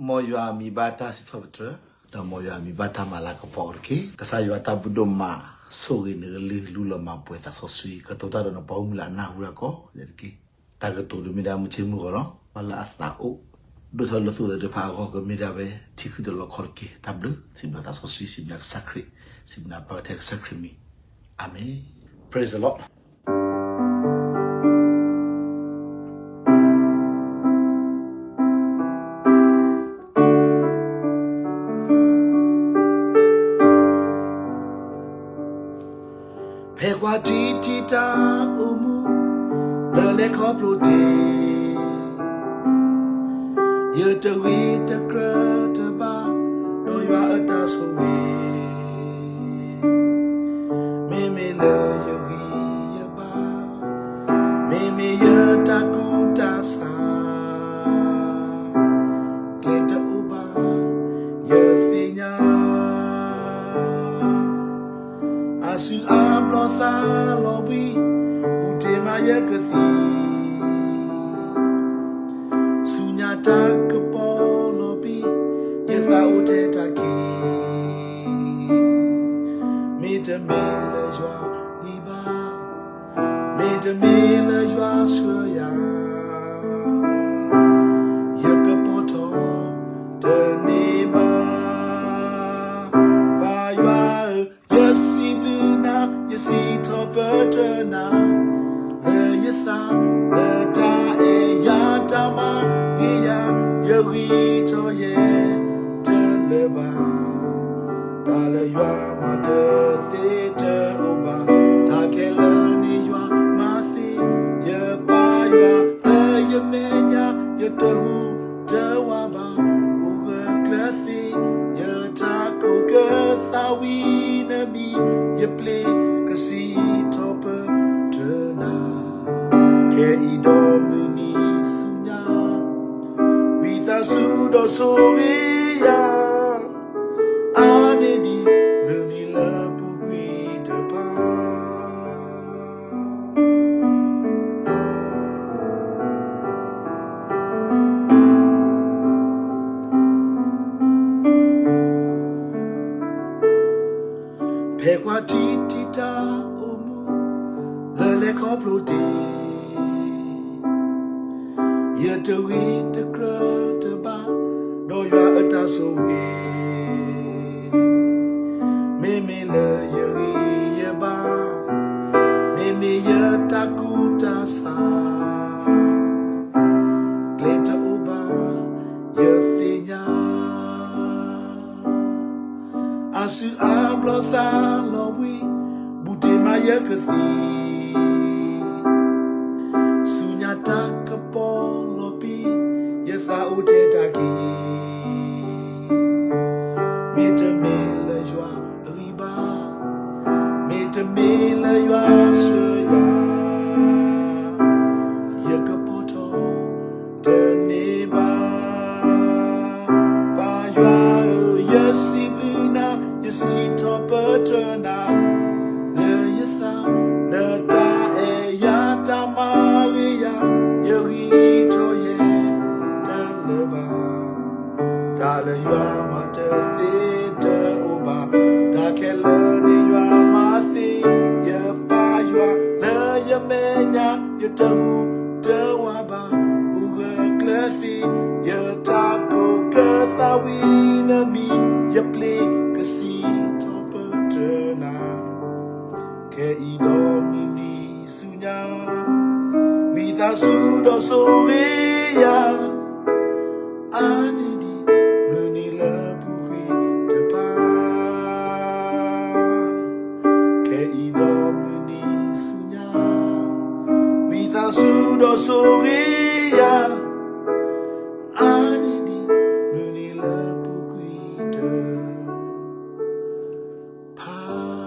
မ်ယွၤမံၤဘၣ်တၢ်စံးထီၣ်ပတြၢၤ, ဒီးမ်ယွၤမံၤဘၣ်တၢ်မၤလၤကပီၤအီၤတက့ၢ်. ကစၢ်ယွၤတၢ်ဘျုးဒိၣ်မး, ဆိၣ်ဂ့ၤနကလုၢ် လူလီၤမၤပှဲၤသးစီဆှံ ကတိၤတၢ်ဒီးနပှၤမုၢ်လၢအနၢ်ဟူတၢ်ကိးဂၤဒဲးတက့ၢ်. တၢ်ကတိၤဒ်မ့ၢ်ဒၣ်မုၢ်ဆ့ၣ်မုၢ်ဂီၤလီၤ. ပှၤလၢအသးအိၣ်ဒိၣ်ထီၣ်လၢသူၣ်သးသ့ၣ်တဖၣ်အဂီၢ် ကမ့ၢ်ဒၣ်ဝဲထံခုၣ်တလီခီတက့ၢ်. တၢ်ဘျုး, စံးဘျုးသးစီဆှံ, စံးဘျုးနၤပၢ် ထဲကစၢ်ခရံာ်မံၤ, အၤမ့ၣ်. Praise the Lord. ဖဲကွၢ်ထံထံတၢ်အိၣ်မူ လၢလဲၤခီဖျိတ့ၢ်, ယတဂ့ၤတကြၢးတဘၣ် ဒီးယွၤအတၢ်ဆိၣ်ဂ့ၤ, မ့မ့ၢ်လၢယဂံၢ်ယဘါ, မ့မ့ၢ်ယတၢ်ကူၣ်တၢ်ဆး ကျဲတအိၣ်ဘၣ် ယသ့ၣ်ညါ, အစုအဘျီသးလီၤဘှံး ပူၤတ့ၢ်မးယကသံၣ်, ဆူညါတၢ်ကပီၤလီၤဘှံး ယသးအိၣ်ထဲတၢ်က့ၤ, မ့တမ့ၢ်လၢယွၤဂံၢ်ဘါ, မ့တမ့ၢ်လၢယွၤဆှၢယၤ, ယကပီၤထီၣ်တန့ၢ်ဘၣ်. ပၢ်ယွၤဧၢ, ယစံးဘျုးနၤ, ယစံးထီၣ်ပတြၢၤနၤ, လၢယသး လၢတၢ်အဲၣ်ယၤ တၢ်မၤဂ့ၤယၤ, ယဂံၢ်ထီၣ်ယဲတလၢာ်ဘၣ်. တၢ်လၢယွၤမၤတသ့တအိၣ်ဘၣ်, တၢ်ခဲလၢာ်န့ၣ်ယွၤမၤသ့, ယပၢ်ယွၤလၢယမဲာ်ညါ, ယတဟူးတဝးဘၣ်, အိၣ်ဂၢၢ်ကျၢၤသ့, ယထးခိၣ်ကသးဝံၤနမံၤ, ယပျ့ၤကစံးထီၣ်ပတြၢၤနၤ, ခဲအံၤဒီးမုၢ်နံၤဆူညါ ဝံသးစူၤဒီးဆိၣ်ဂ့ၤယၤ, အါန့ၢ်ဒံး မုၢ်နံၤလၢပူၤကွံာ်တဖၣ်. ဖဲကွၢ်ထံထံတၢ်အိၣ်မူ လၢလဲၤခီဖျိတ့ၢ်, ယတဂ့ၤတကြၢးတဘၣ် ဒီးယွၤအတၢ်ဆိၣ်ဂ့ၤ, မ့မ့ၢ်လၢယဂံၢ်ယဘါ, မ့မ့ၢ်ယတၢ်ကူၣ်တၢ်ဆး ကျဲတအိၣ်ဘၣ် ယသ့ၣ်ညါ, အါစုအါဘျီသးလီၤဘှံး ဘူးတ့ၢ်မးယကသံၣ်, ဆူညါတၢ်ကပီၤလီၤဘှံး ယသးအိၣ်ထဲတၢ်က့ၤ, မ့တမ့ၢ်လၢယွၤအဂံၢ်ဘါ, မ့တမ့ၢ်လၢယွၤဆှၢယၤ, ယကပီၤထီၣ်တန့ၢ်ဘၣ်. ပၢ်ယွၤဧၢ, ယစံးဘျုးနၤ, ယစံးထီၣ်ပတြၢၤနၤ, လၢယသး လၢတၢ်အဲၣ်ယၤ တၢ်မၤဂ့ၤယၤ, ယဂံၢ်ထီၣ်ယဲတလၢာ်ဘၣ်. တၢ်လၢယွၤမၤတသ့တအိၣ်ဘၣ်, တၢ်ခဲလၢာ်န့ၣ်ယွၤမၤသ့, ယပၢ်ယွၤလၢယမဲာ်ညါ, ယတဟူးတဝးဘၣ်, အိၣ်ဂၢၢ်ကျၢၤသ့, ယထးခိၣ်ကသးဝံၤနမံၤ, ယပျ့ၤကစံးထီၣ်ပတြၢၤနၤ, ခဲအံၤဒီးမုၢ်နံၤဆူညါ, ဝံသးစူၤဒီးဆိၣ်ဂ့ၤယၤ, အါန့ၢ်ဒံး မုၢ်နံၤလၢပူၤကွံာ်တဖၣ်, ခဲအံၤဒီးမုၢ်နံၤဆူညါ, ဝံသးစူၤဒီးဆိၣ်ဂ့ၤယၤ, အါန့ၢ်ဒံး မုၢ်နံၤလၢပူၤကွံာ်တဖၣ်.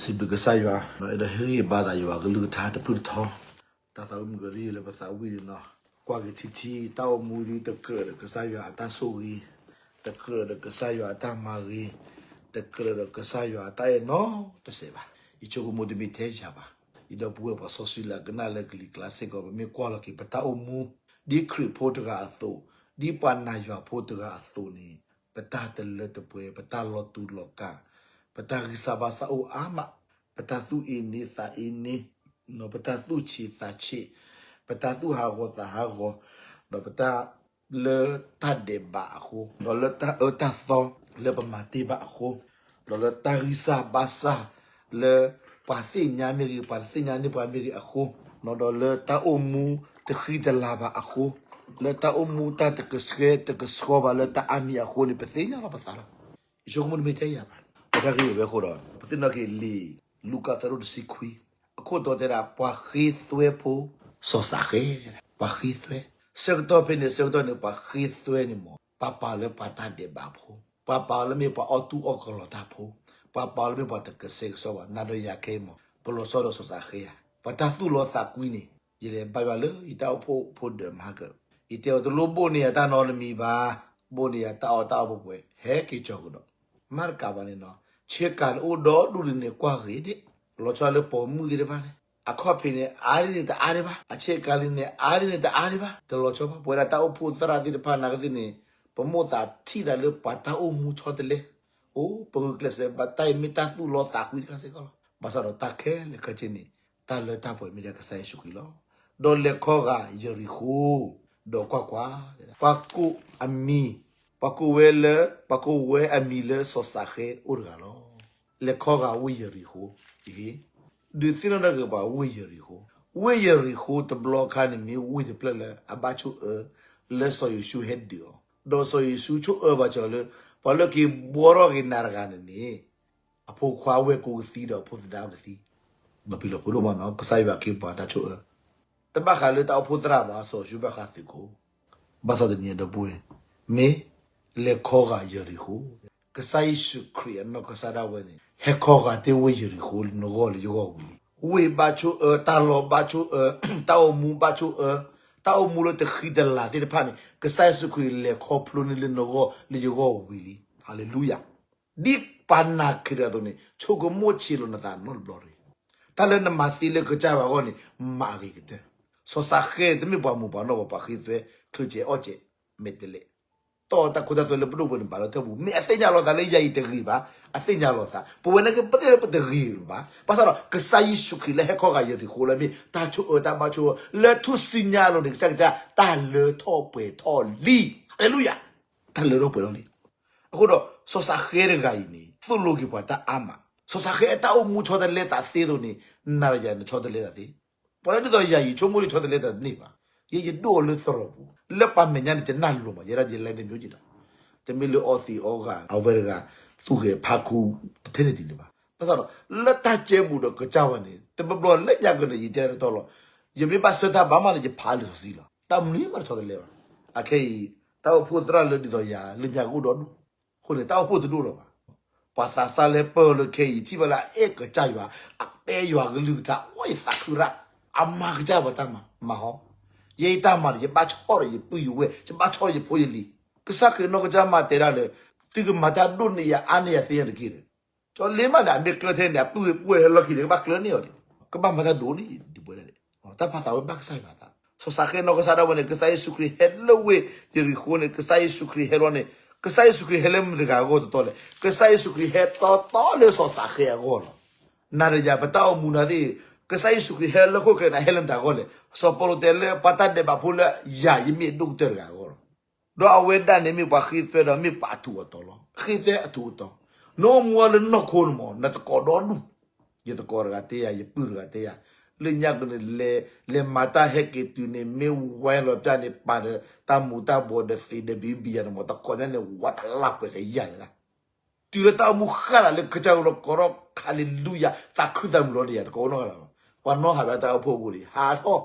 စံးဘျုးကစၢ်ယွၤ, အဲၣ်ဒိးဟ့ၣ်ဂံၢ်ဘါသးယွၤကလုၢ်ကထါတဖုၣ်တထီ, တၢ်သးဝံၣ်မုၢ်ကရံၣ်လၢပသးဝံၣ်န့ၣ်လီၤ. ကွၢ်က့ၤထံထံ တၢ်အိၣ်မူဒ်တကြၢးဒီးကစၢ်ယွၤအတၢ်ဆိၣ်ဂ့ၤ, တကြၢးဒီးကစၢ်ယွၤအတၢ်မၤဂ့ၤ, တကြၢးဒီးကစၢ်ယွၤအတၢ်အဲၣ်နီတစဲးဘၣ်. ယဆိကမိၣ်တမ့ၢ်ထဲယၤဘၣ်. ယဒီပုၢ်ဝဲၢ်ပှၤစီဆှံလၢအကနၣ်လၢကလံၤကျါစ့ၢ်ကီး ပမ့ၢ်ကွၢ်လီၤက့ၤ ပတၢ်အိၣ်မူ ဒ်ခရံာ်ဖိတဂၤအသိး, ဒ်ပှၤနာ်ယွၤဖိတဂၤအသိးန့ၣ်, ပတၢ်တလၢတပှဲၤ, ပတၢ်လီၤတူာ်လီၤကာ်, ပတၢ်ဂံၢ်စၢ်ဘါစၢ်အိၣ်အါမး, ပတၢ်သူၣ်အ့န့သးအ့န့, ပတၢ်သူၣ်ဆံးသးဆံး, ပတၢ်သူၣ်ဟးဂီၤသးဟးဂီၤ, ဒီးပတၢ် လၢတၢ်ဒဲးဘးအဃိ, ဒီးလၢတၢ်အၢတၢ်သီလၢပမၤတ့ၢ်ဘၣ်အဃိ, ဒီးလၢတၢ်ဂံၢ်စၢ်ဘါစၢ်လၢပှၤသ့ၣ်ညါမ့ၢ်ဂ့ၤ, ပှၤတသ့ၣ်ညါန့ၢ်ပှၤမ့ၢ်ဂ့ၤအဃိ, ဒီးလၢတၢ်အိၣ်မူတဃံတလၤဘၣ်အဃိ, လၢတၢ်အိၣ်မူတၢ်တကဆှဲတကဆှီဘၣ်လၢတၢ်အါမံၤအဃိန့ၣ် ပသ့ၣ်ညါလီၤပသးလီၤ. ယဆိကမိၣ်တမ့ၢ်ထဲယၤဘၣ်. ပတၢ်ဂ့ၢ်ဝဲအဃိဒီး ပသ့ၣ်နီၣ်က့ၤလံာ်လူၤကၣ်အဆၢဒိၣ်တဆံခွံ, အခိၣ်တီတဲဒၣ် ပှၤဃ့သွဲဖိ စီၤၡဃဲ, ပှၤဃ့သွဲ, ဆၢကတီၢ်ဖဲန့ၣ် ဆၢကတီၢ်န့ၣ် ပှၤဃ့သွဲန့ၣ်မ့ၢ် ပှၤပာ်လၢပှၤတၢ်ဒဲးဘးဖိ, ပှၤပာ်လၢမ့ၢ်ပှၤအီၣ်တူၢ်အီၣ်ကလီၤတၢ်ဖိ, ပှၤပာ်လၢမ့ၢ်ပှၤတကဆှဲကဆှီဘၣ်. နၤဒီးယၤခဲအံၤမ့ၢ် ပလီၤဆီဒီးစီၤၡဃဲဧါ. ပှၤတၢ်သူၣ်လီသးကွံန့ၣ် ယလဲၤဘါယွၤလၢယတၢ်အိၣ်ဖှိၣ်ဖိဒၢးမၤကၢ, ယတဲအီၤတလိၣ်ဘိၣ်န့ၢ်ယၤတၢ်နီတမံၤဘၣ်, ဘိၣ်န့ၢ်ယၤတၢ်အီၣ်တၢ်အီပှဲၤပှဲၤ ဟဲက့ၤကၠီၤကဒီး မၤတကးဘၣ်န့ၣ်နီၤ, ဆ့ကၤန့ၣ်အိၣ်ဒီဒူၣ်ဒ်န့ၣ်ကွၢ်ဂ့ၤဒၣ်, လီၤဆီလၢပိာ်မုၣ်သ့ၣ်တဖၣ်န့ၣ် အခီၣ်ဖံးန့ၣ် အါဒ်န့ၣ်တအါဒံးဘၣ်, အဆ့ကၤလံန့ၣ် အါဒ်န့ၣ်တအါဒံးဘၣ်, တလီၤဆီဘၣ်. ပဝဲဒၣ်တၢ်အိၣ်ဖှိၣ်သရၣ်သ့ၣ်တဖၣ်နာ်ကသ့ၣ်န့ၣ် ပမိၣ်သးထံၣ်သးလၢပှၤတၢ်အိၣ်မူဆီတလဲ, အိၣ် ပဂုာ်ကျဲးစၢးဘၣ်တၢ်အံၤမ့ၢ်တၢ်သူၣ်လီသးကွံတခါစ့ၢ်ကီးလီၤ. ဘၣ်ဆၣ်ဒီးတၢ်ခဲလၢာ်ခဲဆ့န့ၣ် တၢ်လၢတၢ်ပှဲၤမ့ၢ်ဒၣ်ကစၢ်ယ့ၣ်ၡူးခရံာ်လီၤ. ဒီးလဲၤခီဂာ်ယရံၤဃိၤ, ဒီးကွၢ်ကွၢ်, ပှၤကိးအမံၤ, ပှၤကိးဝဲလၢ, ပှၤကိးဝဲအမံၤလၢစီၤၡဃဲအိၣ်တဂၤလီၤ. လဲၤခီဂာ်ဝ့ၢ်ယရံၤဃိၤ, ဒုးသ့ၣ်နီၣ်ထီၣ်က့ၤပှၤဝ့ၢ်ယရံၤဃိၤ, ဝ့ၢ်ယရံၤဃိၤတဘျီခါန့ၣ် မ့ၢ်ဝ့ၢ်တဖျၢၣ်လၢအဘၣ်ဆိၣ်အၢ လၢစီၤယိၤၡူဟဲဒုးအီၤ, ဒီးစီၤယိၤၡူဆိၣ်အၢဘၣ်စၢၤလၢ ပှၤလၢက့ၤဘှီထီၣ်က့ၤနၤတဂၤန့ၣ်န့ၣ် အဖိခွါဝဲၢ်ကိးကသံဒီးအဖိသဒါကသံ, ဒီးပလီၢ်ဖိဒိၣ်မးနီၤ ကစၢ်ယွၤက့ၤပှၤတၢ်ဆိၣ်အၢ, တဘၣ်ဃးလၢတၢ်အိၣ်ဖှိၣ်သရၣ်ဘၣ် စီၤယိၤၡူဘၣ်ဃးသုးခိၣ်, ဘၣ်ဆၣ်တနံၤအံၤဒီပုၢ်ဝဲၢ်, မ့ၢ်လဲၤခီဂာ်ယရံၤဃိၤ, ကစၢ်ယ့ၣ်ၡူးခရံာ်အနီၢ်ကစၢ်ဒၣ်ဝဲန့ၣ် ဟဲခီဂာ်တ့ၢ်ဝ့ၢ်ယရံၤဃိၤလၢနဂီၢ်လၢယဂီၢ်ဝံၤလံ. ဝ့ၢ်ဘၣ်ဆိၣ်အၢ, တၢ်လီၢ်ဘၣ်ဆိၣ်အၢ, တၢ်အိၣ်မူဘၣ်ဆိၣ်အၢ, တၢ်အိၣ်မူလၢတဃံတလၤသ့ၣ်တဖၣ်န့ၣ် ကစၢ်ယ့ၣ်ၡူးခရံာ်လဲၤခီဖျိန့ၢ်လၢနဂီၢ်လၢယဂီၢ်ဝံၤလံ. ဟါလ့လူယၤ. ဒ်ပှၤနာ်ခရံာ်အသိးန့ၣ် ဆိကမိၣ်ဆံးလီၤနသးနီတဘျီတဂ့ၤ. တၢ်လၢနမၤသ့လၢကစၢ်ယွၤအဂီၢ်န့ၣ် မၤအဂ့ၤကတၢၢ်. စီၤၡဃဲတမ့ၢ်ပှၤမိၢ်ပှၤနီၢ်ဘၣ် ပှၤဃ့သွဲ ချၢၣ်စဲးအီၣ်စဲး မဲာ်တဲးလဲး, တီၢ်တၢ်ခိတၢ်သွဲလၢပဒိၣ်ပှၤန့ၣ် ဘၣ်လၢထၢၣ်ပူၤ မ့ၢ်အသ့ၣ်ညါလီၤသးလၢယၤအံၤတဂ့ၤဘၣ်, အသ့ၣ်ညါလီၤသး, ပဝဲန့ၣ်ကပသ့ၣ်လၢပတဂ့ၤဘၣ်. ဘၣ်ဆၣ်ဒီး ကစၢ်ယ့ၣ်ၡူးခရံာ်လၢဟဲခီဂာ်ယရံၤဃိၤလၢမ့ၢ်တၢ်ဆိၣ်အၢတၢ်ဘၣ်ဆိၣ်အၢ လၢထူၣ်စုညါအလိၤန့ၣ် ကစၢ်ကတဲ တၢ်လၢထီၣ်ပှဲၤထီၣ်လံ. ဟါလ့လူယၤ. တၢ်လၢထီၣ်ပှဲၤထီၣ်လံ. အဃိဒီး စီၤၡဃဲတဂၤအံၤန့ၣ် သိၣ်လိက့ၤပှၤတၢ်အါမး, စီၤၡဃဲအတၢ်အိၣ်မူဆီတလဲသးသ့အသိးန့ၣ် နၤဒီးယၤန့ၣ်ဆီတလဲသးသ့. ပှၤလၢဒ်သိးယၤအံၤ ဆိကမိၣ်လၢဆီတလဲသးတန့ၢ်ဘၣ်. ယဲယဒိၣ်အီၤလၢသရိာ်ပူၤ, လၢပှၤမဲာ်ညါန့ၣ် ယနၢ်လိၤမး, ယဲဒၣ်ယလဲၤတမံၤက့ဒီး, တမ့ၢ်လၢအီသံးအီဂၤ အဝဲတဂၤ သူၣ်ဂဲၤဖးခူ တထဲန့ၣ်တန့ၣ်ဘၣ်. ဘၣ်ဆၣ်ဒီး လၢတၢ်ကဲပူၤဒီးကစၢ်ဝဲန့ၣ် တဘျီဘျီလၢညါက့န့ၣ် ယတဲတတီလီၤ. ယမ့ၢ်ဘၣ်ဆၢတၢ်ဘၣ်မးန့ၣ် ယဖးလံာ်စီဆှံလီၤ. တၢ်မနုၤမးတဆီတလဲဘၣ်. အခဲအံၤ တၢ်အိၣ်ဖှိၣ်သရၣ်လၢဒ်သိးယၤ လၢညါကအိၣ်ဒီဒူၣ်, အဃိန့ၣ် တၢ်အိၣ်ဖှိၣ်တဒိၣ်လီၤဘၣ်. ပှၤသးစၢ်လၢပၢၢ်လၢခဲအံၤ ထံၣ်ဘၣ်လၢအအဲၣ်ကစၢ်ယွၤ, အတဲယွၤကလုၢ်ကထါ, အိၣ်ယသးခုရၣ်, အမၤကစၢ်ပှၤတၢ်မၤ, မၤဟီ, ယဲယတၢ်မၤန့ၣ် ယဘၣ်ဆီၣ်ဒီးယပုၢ်ယဝဲၢ်, ယဘၣ်ဆီၣ်ဒီးယဖိယလံၤ. ကစၢ်ခရံာ်နီၢ်ကစၢ်မၤတဲဒၣ်လၢ သုကမၤတၢ်ဒိၣ်န့ၢ်ယၤ အါန့ၢ်ယၤသ့ယၤတက့ၢ်ဒီး ကၠီလ့မးန့ၣ် အမ့ၢ်ကျၢၢ်ထဲန့ၣ် အပုၢ်ဝဲၢ်လၢလီၢ်ခံန့ၣ် ကဘၣ်ကျၢၢ်န့ၢ်အီၤန့ၣ်, ကဘၣ်မၤတၢ်ဒိၣ်န့ၢ်ဒံးပဝဲဒၣ်န့ၣ်, တၢ်ဖးသးဝဲဘၣ်ကစၢ်ယွၤသး, စီၤၡဃဲနီၢ်ကစၢ်ဒၣ်ဝဲန့ၣ် ကစၢ်ယ့ၣ်ၡူးခရံာ်ဟဲလၢဝ့ၢ်ယရံၤဃိၤန့ၣ် ကစၢ်ယ့ၣ်ၡူးခရံာ်ဟဲလီၤန့ၣ်, ကစၢ်ယ့ၣ်ၡူးခရံာ်ဟဲလၢမတၤတဂၤအဂီၢ်တတီလဲၣ်, ကစၢ်ယ့ၣ်ၡူးခရံာ်ဟဲတီတီလၢစီၤၡဃဲအဂီၢ်လီၤ. နၤဒီးယၤပတၢ်အိၣ်မူနၤသ့ၣ်, ကစၢ်ယ့ၣ်ၡူးခရံာ်ဟဲလၢခိၣ်ကျဲန့ၣ် ဟဲလၢမတၤအဂီၢ်လဲၣ်, စီၤပီလူးတဲလၢပှၤတၢ်ဒဲးဘးဖိလၢယၤ ယမ့ၢ်အဒိၣ်ကတၢၢ်တဂၤအဂီၢ်လီၤ. ဒီးအဝဲဒၣ်န့ၣ်မ့ၢ်ပှၤဃ့သွဲဒီးမ့ၢ်ပှၤအထူးအတီၤလီၤ. ဃ့သွဲအထူးအတီၤ, နအိၣ်မူအီၤလၢနီၢ်ခိန့ၣ်မး နသကိးဒီဒူၣ်, ယသကိးတဂၤတဲယၤ, ယပုၢ်တဂၤတဲယၤ, လၢညါက့န့ၣ် လဲၤမၤတၢ်ဟဲက့ၤတုၤန့ၣ် မ့ၢ်ဝဲလီၤပျၢ်န့ၣ် ပာ်ဒီးတၢ်မူၤတၢ်ဘှီးဒီးသ့ဒီးဘံဘံယၤန့ၣ်မး သကိးညါန့ၣ် ဝးတလၢ်ပှဲၤကယၤန့ၣ်လီၤ. တုၤလၢတၢ်အိၣ်မူဃၣ်လၢ်လၢကစၢ်အလိၤကိးထီၣ် ခးလ့လူယၤ သးခုသးမုာ်လီၤန့ၣ်ယၤ တကိးအိၣ်နီတဂၤလၢၤဘၣ်. ပှၤနီၢ်ဟးဘၣ်တၢ်အိၣ်ဖှိၣ်အပူၤန့ၣ် ဟးထီၣ်,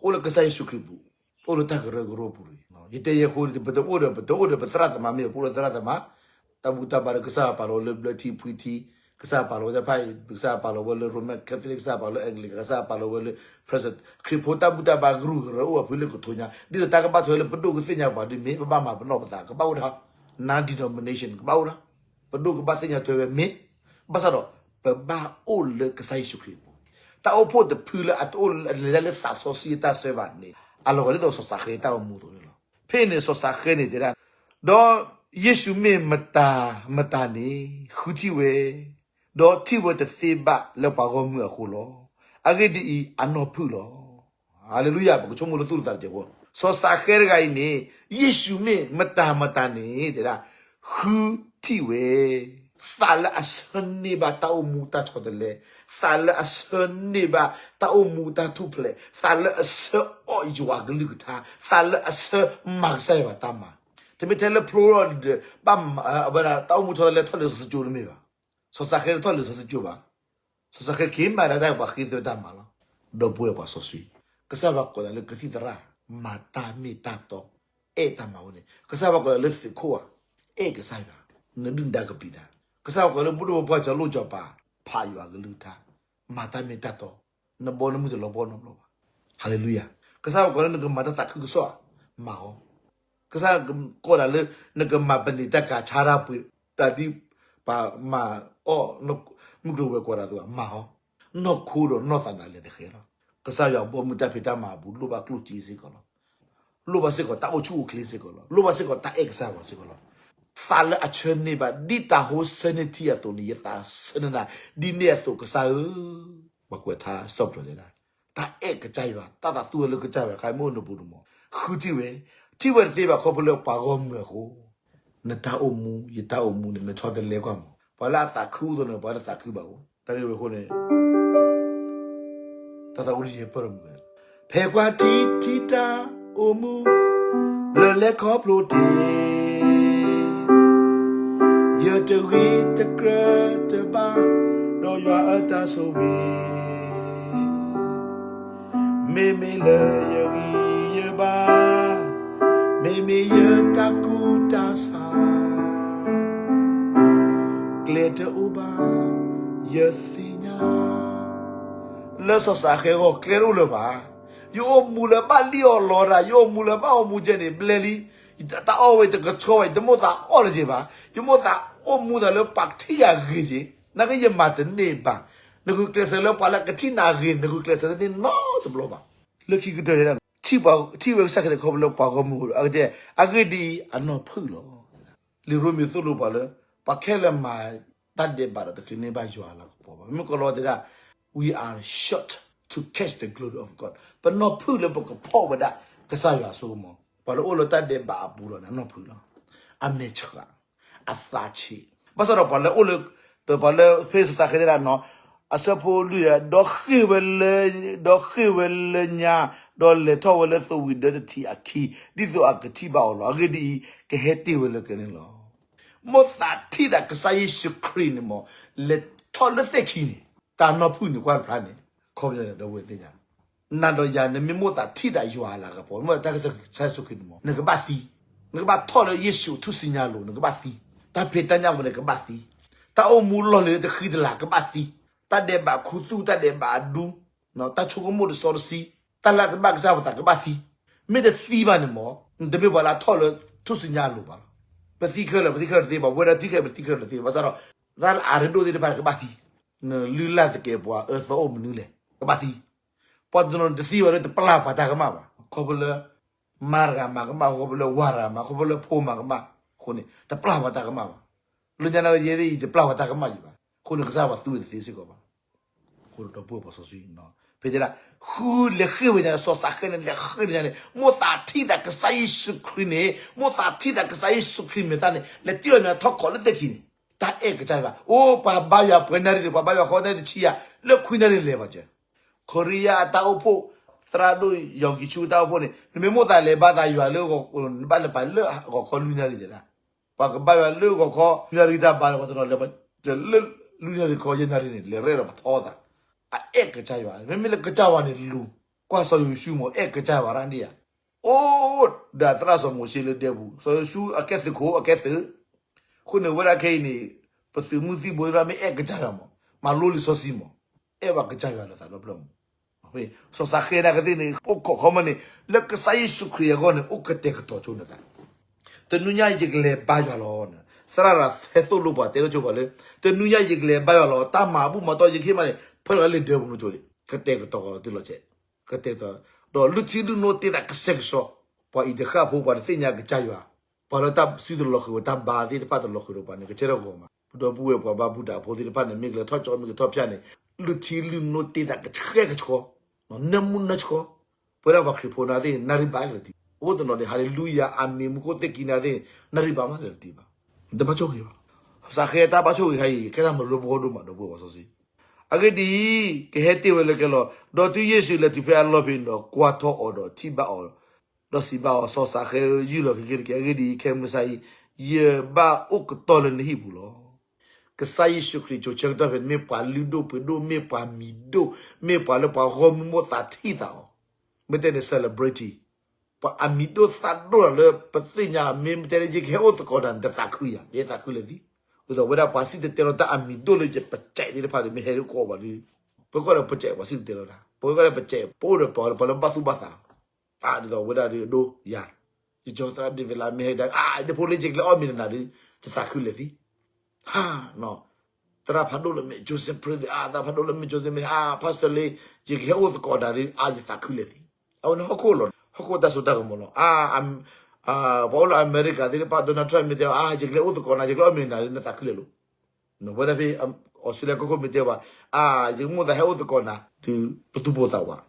အိၣ်လၢကစၢ်ယ့ၣ်ၡူးခရံာ်ပူၤ, အိၣ်လၢတၢ်ကရၢကရိပူၤန့ၣ်, ယတဲယဲဃိန့ၣ် ပတအိၣ်ဒီး ပတအိၣ်ဒီးပသရၣ်သမါ မ့ၢ်ပအိၣ်လၢသရၣ်သမါ, တၢ်ဘူၣ်တၢ်ဘါဒီးကစၢ်ယွၤပာ်လီၤဝဲလၢဘျၢထံဖှံထံ, ကစၢ်ယွၤပာ်လီၤဝဲတၢ်ဖၣ်အံၤ, ကစၢ်ယွၤပာ်လီၤဝဲလၢ Roman Catholic, ကစၢ်ယွၤပာ်လီၤလၢ Anglican, ကစၢ်ယွၤပာ်လီၤဝဲလၢ Presbyterian, ခရံာ်ဖိတၢ်ဘူၣ်တၢ်ဘါကရူၢ်ကရၢအိၣ်အဖုလၢကထိညါ, ဒ်သိးတၢ်ကဘၣ်ထွဲလၢပဒိၣ်ကသ့ၣ်ညါပှၤဒ်မ့ၢ် ပဘၣ်မၤပနီၣ်ပသး ကဘၣ်အိၣ်ဒီး non-denomination ကဘၣ်အိၣ်ဒီး ပဒိၣ်ကဘၣ်သ့ၣ်ညါထွဲဝဲမ့ၢ်, ဘၣ်ဆၣ်ဒီး ပဘၣ်အိၣ်လၢကစၢ်ယ့ၣ်ၡူးခရံာ်အပူၤ, တၢ်အိၣ်ဖှိၣ်တဖုလၢအတအိၣ်လဲၤတၢ်လၢသးစီဆှံအတၢ်ဆှၢဘၣ်န့ၣ် အလီၢ်လီၤဒ်သိးစီၤစးဃဲတၢ်အိၣ်မူအသိးန့ၣ်လီၤ. ဖဲန့ၣ်စီၤစးဃဲန့ၣ်တဲဒၣ်, ဒီးယ့ၣ်ၡူးမ့ၢ်မတၤမတၤန့ၣ် ဃုထံၣ်ဝဲ, ဒီးထံၣ်ဝဲတသ့ဘၣ်လၢပှၤဂီၢ်မုၢ်အဃိလီၤ. အဂ့ၢ်ဒ်အံၤ, အနီၢ်ဖုၣ်လီၤ. ဟၤလ့လူယၤ, ပကဆိကမိၣ်လၢသူၣ်လၢသးတစဲးဖိ, စီၤစးဃဲတဂၤအံၤန့ၣ် ယ့ၣ်ၡူးမ့ၢ်မတၤမတၤန့ၣ် တဲဒၣ်, ဃုထံၣ်ဝဲ သးလၢအဆၢန့ၢ်ဘၣ်တၢ်အိၣ်မူတၢ်ဆီတလဲ, သးလၢအဆၢန့ၢ်ဘၣ်တၢ်အိၣ်မူတၢ်ထူၣ်ဖျဲး, သးလၢအဆၢအီၣ်ယွၤကလုၢ်ကထါ, သးလၢအဆၢမၤကစၢ်ယွၤတၢ်မၤ, တမ့ၢ်ထဲလၢဖျိထီၣ်ဒီး ဘၣ်ဝဲဒၣ်တၢ်အိၣ်မူဆီတလဲထီၣ်လၢစီၤစကၠိတမ့ၢ်ဘၣ်. စီၤစးဃဲတထီၣ်လၢစီၤစကၠိဘၣ်. စီၤစးဃဲက့ၤမၤဒၣ်တၢ်ပှၤဃ့သၢတၢ်မၤလီၤ. ဒီပုၢ်ဝဲၢ်ပှၤစီဆှံ, ကစၢ်ယွၤကိးနၤလၢကသံၣ်သရၣ်, မၤတၢ်မ့ၢ်တၢ်တီ, အဲၣ်တၢ်မၤဝဲန့ၣ်, ကစၢ်ယွၤကိးနၤလၢသုးခိၣ်ဧါ, အဲၣ်ကစၢ်ယွၤ, နဒုၣ်နဒါကပျံၤတၢ်, ကစၢ်ယွၤကိးလၢဘူၣ်ဒိၣ်ပပှၢ်ကၠီၤလိၣ်ကၠီၤပၤ, ဖးယွၤကလုၢ်ကထါ, မၤတၢ်မ့ၢ်တၢ်တီ, နဘီနမုၢ်တလီၤဘီနီတဘျီဘၣ်. ဟၤလ့လူယၤ, ကစၢ်ယွၤကိးလၢနကမၤတၢ်သးခုကစီၣ်, မၤအီၤ ကစၢ်ယွၤကိးနၤလၢ နကမၤပန့ၢ်တၢ်ကၤဆါတၢ်ပှ့ၤ, တၢ်ဒ်ပှၤမၤအီၣ်မုၢ်ကျိၤဝဲၤကွာ်တၢ်အသိး မၤအီၤ, နီၢ်ခိဒီးနီၢ်သးနၤလဲၤတဃဲၤလီၤ. ကစၢ်ယွၤဘီမုၢ်တၢ်ဖံးတၢ်မၤအပူၤ လိၣ်ဘၣ်ကျိၣ်စ့စ့ၢ်ကီးလီၤ. လိၣ်ဘၣ်စ့ၢ်ကီးတၢ်အိၣ်ဆူၣ်အိၣ်ချ့စ့ၢ်ကီးလီၤ. လိၣ်ဘၣ်စ့ၢ်ကီးတၢ်အဲၣ်ကစၢ်ယွၤစ့ၢ်ကီးလီၤ. သးလၢအဆၢန့ၢ်ဘၣ် ဒ်တၤဟိဆၢန့ၢ်ထံအသိးန့ၣ် ယသးဆၢန့ၢ်နၤ ဒ်န့ၣ်အသိးကစၢ်ဧၢ ပှၤကွဲးထါစီၣ်ပတြၢၤတဲဒၣ်, တၢ်အဲၣ်ကစၢ်ယွၤ, တၢ်သးသူဝဲလၢကစၢ်ယွၤ ခါမ့ၢ်အိၣ်နပူၤတမီၤ, ဃုထံၣ်ဝဲ, ထံၣ်ဝဲတသ့ဘၣ်ခီဖျိလၢပှၤဂီၢ်မုၢ်အဃိ, နတၢ်အိၣ်မူ ယတၢ်အိၣ်မူန့ၣ် မ့ၢ်ဆီတလဲကွၢ်မီၤ, ပှၤလၢအသးခုအိၣ်သိးန့ၣ် ပှၤတသးခုဘၣ်အိၣ်, တၢ်ဂ့ၢ်ဝဲအဃိန့ၣ် တၢ်သးအိၣ်လၢယပၢၢ်တမုာ်, ဖဲကွၢ်ထံထံတၢ်အိၣ်မူ လၢလဲၤခီဖျိတ့ၢ် ယတဂ့ၤတကြၢးတဘၣ် ဒီးယွၤအတၢ်ဆိၣ်ဂ့ၤ, မ့မ့ၢ်လၢယဂံၢ်ယဘါ, မ့မ့ၢ်ယတၢ်ကူၣ်တၢ်ဆး, ကျဲတအိၣ်ဘၣ် ယသ့ၣ်ညါ လၢစီၤစးဃဲအဂီၢ် ကျဲတအိၣ်လၢၤဘၣ်. ယအိၣ်မူလၢဘၣ်လံၣ်အီၣ်လီတၢ်, ယအိၣ်မူလၢဘၣ်အိၣ်မူကဲန့ၣ် ဘျဲလံ. တၢ်အီၣ်ဝဲတကဆှီဘၣ်, ယတမိၣ်သးအီၣ်လၢၤက့ၤဘၣ်. ယမိၣ်သးအိၣ်မူသးလၢပှၤကထံၣ်ယၤဂ့ၤက့ၤ, နာ်က့ယမၤတန့ၢ်ဘၣ်. နဂုာ်ကျဲးစၢးလၢပှၤလၢကထံၣ်နၤဂ့ၤ နဂုာ်ကျဲးစၢးတန့ၢ်နီတဘျီဘၣ်. လၢခံကတၢၢ်န့ၣ် ထံၣ်ဝဲကစၢ်ခရံာ်ခီဖျိလၢပှၤဂီၢ်မုၢ်အဂီၢ်, အဂ့ၢ်ဒ်အံၤ, အနီၢ်ဖုၣ်လီၤ. လံာ်ရိမ့ၤသိၣ်လိပှၤလၢ ပှၤခဲလၢာ်မၤတၢ်ဒဲးဘးဒီးတချုးန့ၢ်ဘၣ်ယွၤအလၤကပီၤဘၣ်. မ့မ့ၢ်ကီးလီၤတဲဒၣ် we are short to catch the glory of God. ပနီၢ်ဖုၣ်လၢပကဖီၣ်ဝဲဒၣ်ကစၢ်ယွၤအစိကမီၤ. ပှၤလၢအိၣ်လၢတၢ်ဒဲးဘးအပူၤလီၤန့ၣ် အနီၢ်ဖုၣ်လီၤ. အမဲာ်ဆှး, အသးဆံး. ဘၣ်ဆၣ်ဒီးပှၤလၢအိၣ်လၢ ဒီးပှၤလၢဖဲစီၤစးဃဲတဲဒၣ်နီၤ, အဆၢဖိလွံၢ်, ဒီးဃ့ၢ်ဝဲလၢ, ဒီးဃ့ၢ်ဝဲလၢညါ, ဒီးလဲၤထီၣ်ဝဲလၢသဝံၤဒၢတထံးအခံ, ဒ်သိးအကထံၣ်ဘၣ်အီၤလီၤ. အဂ့ၢ်ဒ်အံၤ, ကဟဲတ့ၢ်ဝဲလၢကန့ၣ်လီၤ. မိၣ်သးထံၣ်သးကစၢ်ယ့ၣ်ၡူးခရံာ်န့ၣ်မး, လဲၤထီၣ်လၢသ့ၣ်ခံန့ၣ်, တၢ်နီၢ်ဖုၣ်န့ၣ်ကွၢ်တဖျါန့ၣ်, ခီပညီန့ၣ် ဒီပုၢ်ဝဲၢ်သ့ၣ်ညါ, နၤဒီးယၤ နမ့ၢ်မိၣ်သးထံၣ်သးယွၤအလၤကပီၤ, နမိၣ်သးထံၣ်ကစၢ်ယ့ၣ်ၡူးခရံာ်န့ၣ်မး, နကဘၣ်သံ, နကဘၣ်ထီၣ်လၢယ့ၣ်ၡူးထူၣ်စုညါအလိၤ, နကဘၣ်သံ, တၢ်ဖံးတၢ်ညၣ်ဝဲန့ၣ်ကဘၣ်သံ, တၢ်အိၣ်မူလီၢ်လံၤတဃံတလၤကဘၣ်သံ, တၢ်ဒဲးဘးခူသူၣ် တၢ်ဒဲးဘးအဒူ, တၢ်ဆိကမိၣ်တစီတဆှံ, တၢ်လၢတဘၣ်ကစၢ်ပသးကဘၣ်သံ, မ့ၢ်တသံဘၣ်န့ၣ်မး, နတမ့ၢ်ပှၤလၢအထီၣ်လၢထူၣ်စုညါအလိၤဘၣ်လီၤ. ပသံခဲလၢာ် ပသံခဲလၢာ်တသ့ဘၣ်, ဝဲဒၣ်သံခဲလၢာ် ပသံခဲလၢာ်တသ့ဘၣ်, ဘၣ်ဆၣ်ဒီး တၢ်လၢအရ့ဒိၣ်သ့ၣ်တဖၣ်န့ၣ်ကဘၣ်သံ, နလုၢ်လၢ်သကဲးပဝးအၢသီအိၣ်မနုၤလဲၣ်, ကဘၣ်သံ, ပှၤတနီၤတသံဘၣ်ဒီးတပျၢ်ပှၤတၢ်ကမၣ်ဘၣ်, ခီဖျိလၢ မါတဂၤမၤကမၣ်, ခီဖျိလၢဝၤတဂၤမၤ, ခီဖျိလၢဖိမၤကမၣ်အဃိန့ၣ် တပျၢ်ပှၤတၢ်ကမၣ်ဘၣ်. လၢညါန့ၣ်ယဲသ့ၣ်အံၤ တပျၢ်ပှၤတၢ်ကမၣ်ယံၤဘၣ်, အဃိန့ၣ် ကစၢ်ယွၤသူဝဲတသ့စ့ၢ်ကီးဘၣ်. အဃိဒီပုၢ်ဝဲၢ်ပှၤစီဆှံ, ဖဲတဲဒၣ်, ဃုလဲၤဃ့ၢ်ဝဲညါန့ၣ်, စီၤစးဃဲန့ၣ် လဲၤဃ့ၢ်ဝဲညါန့ၣ်, မိၣ်သးထံၣ်သးကစၢ်ယ့ၣ်ၡူးခရံာ်န့ၣ်, မိၣ်သးထံၣ်သးကစၢ်ယ့ၣ်ၡူးခရံာ်မဲာ်သၣ်န့ၣ် လဲၤတ့ၢ်လီၤညါထီၣ်ခီလၢသ့ၣ်ခံန့ၣ်, တၢ်အဲၣ်ကစၢ်ယွၤ, အိၣ်ပှၤဘါယွၤပှဲၤနၣ်ရံၣ်န့ၣ်, ပှၤဘါယွၤဃီနၣ်ရံၣ်တဆံယၤ, လၢခွံနၣ်ရံၣ်လဲၤဘၣ်စၢၤ, ခီရံယါအတၢ်အိၣ်ဖှိၣ်, သရၣ်ဒိၣ်ယီၤကံဆူအတၢ်အိၣ်ဖှိၣ်န့ၣ်, နမ့ၢ်မိၣ်သးလဲၤဘါသးယွၤလၢဂီၤ, နဘၣ်လဲၤပာ်လၢဂီၤခီလွံၢ်နၣ်ရံၣ်တဲဒၣ်, ပှၤကဘါယွၤလၢဂီၤခီလွံၢ်နၣ်ရံၣ်တၢ်ဘါန့ၣ် ပှၤတနီၤလဲၤဘၣ်, လၢလွံၢ်နၣ်ရံၣ်ခီယဲၢ်နၣ်ရံၣ်န့ၣ် လဲၤရဲၣ်ဒီးပထီသး, အအဲၣ်ကစၢ်ယွၤ, မ့မ့ၢ်လၢကစၢ်ယွၤန့ၣ်လူၤ, ကွၢ်စီၤယိၤၡူမး အဲၣ်ကစၢ်ယွၤရၣ်ဒံးဧါ, အိၣ်ဒီးသရၣ်စီၤမိၤၡ့လၢဒဲပူၤ, စီၤယိၤၡူအကဲသုးခိၣ်အကဲသုး, အဃိန့ၣ်ဝဲဒၣ်ခဲအံၤန့ၣ်, ပသုးမုၢ်သံၣ်ဘိသ့ၣ်တဖၣ်မ့ၢ်အဲၣ်ကစၢ်ယွၤမး, မၤလိလံာ်စီဆှံမး, အဲၣ်ဘၣ်ကစၢ်ယွၤလၢသးဒီဖျၢၣ်မး, စီၤစးဃဲနာ်ကသ့ၣ်န့ၣ် အိၣ်ခိးခီမီန့ၣ်, လၢကစၢ်ယ့ၣ်ၡူးခရံာ်အဂီၢ်န့ၣ် အိၣ်ကတဲာ်ကတီၤဆိနသး, တနွံညါအံၤယကလဲၤဘါယွၤလီၤန့ၣ်, သရၣ်ရၤဟဲသိၣ်လိပှၤတဲလိာ်ကၠိပှၤလၢ တနွံညါယကလဲၤဘါယွၤလီၤ တၢ်မၤဘူၣ်မၤတီၢ်ယကဟ့ၣ်မးန့ၣ် ဖဲလီၤလၢလ့ၤဒၢပူၤနီၢ်ကၠိန့ၣ် ကတဲာ်ကတီၤကီးတုၤလီၤကဲး ကတဲာ်ကတီၤ ဒီးလုၢ်ထံလုၢ်နိတ့သးကဆှဲကဆှီ ပှၤအံၤတဃၣ်ဖိ ပှၤတသ့ၣ်ညါကစၢ်ယွၤ ပှၤလၢတၢ်စုတလီၤဃုာ်ဝဲ တၢ်ဘါသ့ၣ်တဖၣ်တလီၤဃုာ်ဒီးပှၤန့ၣ် ကဆဲးထီၣ်ဂီၤမး ဒီပုၢ်ဝဲၢ်ပှၤဘါဘူၣ်တၢ်ဖိသ့ၣ်တဖၣ်န့ၣ် မ့ၢ်ကလဲၤထီၣ်ကၠီမ့ၢ်ကထီၣ်ဖၠၣ်န့ၣ် လုၢ်ထံလုၢ်နိတ့သးကဆှဲကဆှီ နၢမူနၢဆှီ ပဝဲဒၣ်ပှၤခရံာ်ဖိန့ၣ်သ့ၣ် နၣ်ရံၣ်ဘၣ်လၢတံၢ် အိၣ်တနီၤန့ၣ် ဟါလ့လူယၤ အၤမ့ၣ် မူခိၣ်သ့ၣ်ကံန့ၣ်သ့ၣ် နၣ်ရံၣ်ဘၣ်မးလၢတံၢ်ဘၣ် တဘၣ်ဆိၣ်ဂ့ၤဘၣ် စီၤစးဃဲတၢ်ဘၣ်ဆိၣ်ဂ့ၤခါအံၤ ကဲတၢ်မၤလိပဂီၢ်ဒိၣ်မး ဒီပုၢ်ဝဲၢ်ပှၤစီဆှံ အဂ့ၢ်ဒ်အံၤ, ကဟဲတ့ၢ်ဝဲလၢကဲလီၤ. ဒီးတုၤယ့ၣ်ၡူးလဲၤတုၤဖဲအလီၢ်ဖဲန့ၣ်ဒီး ကွၢ်ထီၣ်အီၤဒီးထံၣ်ဘၣ်အီၤ, ဒီးစံးဘၣ်အီၤ, စီၤစးဃဲဧၢ, ယုၢ်လီၤခဲကနံၣ်တက့ၢ်. အဂ့ၢ်ဒ်အံၤ, ခဲမုၢ်ဆါအံၤ ယဘၣ်အိၣ်ကတီၢ်လၢနဟံၣ်ပူၤလီၤ. ကစၢ်ယ့ၣ်ၡူးခရံာ် ကၠိဆၢကတီၢ်ဖဲန့ၣ် မ့ၢ်ပှၤလုၢ်ဒိၣ်ပှ့ၤဒိၣ်, မ့ၢ်ပှၤမံၤဒိၣ်, မ့ၢ်ပှၤလၢပှၤဂီၢ်မုၢ်မိၢ်သးထံၣ်သးအီၤ, မ့ၢ်တဲန့ၣ် celebrity ပှၤအမံၤဒိၣ်သၣ်ဒိၣ်လီၤလၢပသ့ၣ်ညါ, မ့ၢ်မ့ၢ်တဲလၢယကဟဲအိၣ်သကိးနၤ နတသးခုယၤ, ယသးခုလဲၣ်သံ. ဒ်သိးဝဲဒၣ်ပှၤစံၣ်တဲၤတဲလီၤတၢ်အမံၤဒိၣ်လၢယပစဲးသ့ၣ်တဖၣ်န့ၣ် မ့ၢ်ဟဲဒ်ကီးဘၣ်ဒီး, ပကီၢ်ဒီးပစဲးပှၤစံၣ်တဲၤတဲလီၤတၢ်, ပကီၢ်ဒီးပစဲး ပအိၣ်ဒီးပှၤလၢပှၤလၢဘၣ်သူၣ်ဘၣ်သး, ဒ်သိးဝဲဒၣ်ဒီးဒိယၤ, ယကၠီသရၣ်ဒ့ဝ့ၤလးမ့ၢ်ဟဲဒၣ်, အါ ဒ်ဖိလၢယကလဲၤအီၣ်မ့ၤနၤဒီး ယသးခုလဲၣ်သံ. ဟါ, သရၣ်ဖးဒိၣ်လၢမ့ၢ် Joseph President အါ, သရၣ်ဖးဒိၣ်လၢမ့ၢ် Joseph မ့ၢ်ဟါ, pastor လၢ ယကဟဲအိၣ်သကိးနၤဒီး အါ ယသးခုလဲၣ်သံ. အဝဲန့ၣ်ဟီၣ်ခိၣ်လီၤ, ဟီၣ်ခိၣ်တၢ်စိတၢ်ကမီၤလီၤ. အါ, ပှၤအိၣ်လၢအမဲရကၤသ့ၣ်တဖၣ် Donald Trump မ့ၢ်တဲအီၤ အါ ယကလဲၤအိၣ်သကိးနၤ ယကလဲၤအီၣ်မ့ၤနၤဒီး နသးခုလဲၣ်လိၤ. ဝဲဒၣ်ဖဲ အီစထြ့လယါကီၢ်ခိၣ်မ့ၢ်တဲဘၣ်, အါ ယကမိၣ်သးဟဲအိၣ်သကိးနၤ တုၤပသူၣ်ပိၢ်သးဝး,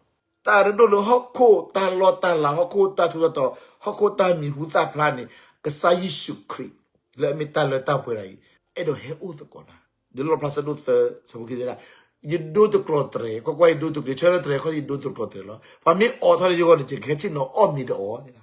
တၢ်ရ့ဒိၣ်လၢဟီၣ်ခိၣ်တၢ်လီတၢ်လၤ ဟီၣ်ခိၣ်တၢ်ထူးတၢ်တီၤ ဟီၣ်ခိၣ်တၢ်မံၤဟူသၣ်ဖျါန့ၣ် ကစၢ်ယ့ၣ်ၡူးခရံာ် လၢအမ့ၢ်တၢ်လၢတၢ်ပှဲၤတၢ်အံၤ အဲၣ်ဒိးဟဲအိၣ်သကိးနၤ, ဒ်လီၣ်ဖျါဆၢဒိၣ်သၢ ဆၢဖိခံသ့ၣ်တဖၣ်, ယဒိတကျိၤတြဲၤ, ကွၢ်ကွၢ် ယဒိတကျိၤ, ယဆၢထၢၣ်တြဲၤခီ ယဒိတကျိၤတြဲၤလီၤ. ပှၤမ့ၢ်အိးထီၣ်လၢယဂီၢ်န့ၣ် ယကဟဲဆ့ၣ်နီၤအီၣ်မ့ၤဒီးအီၤ,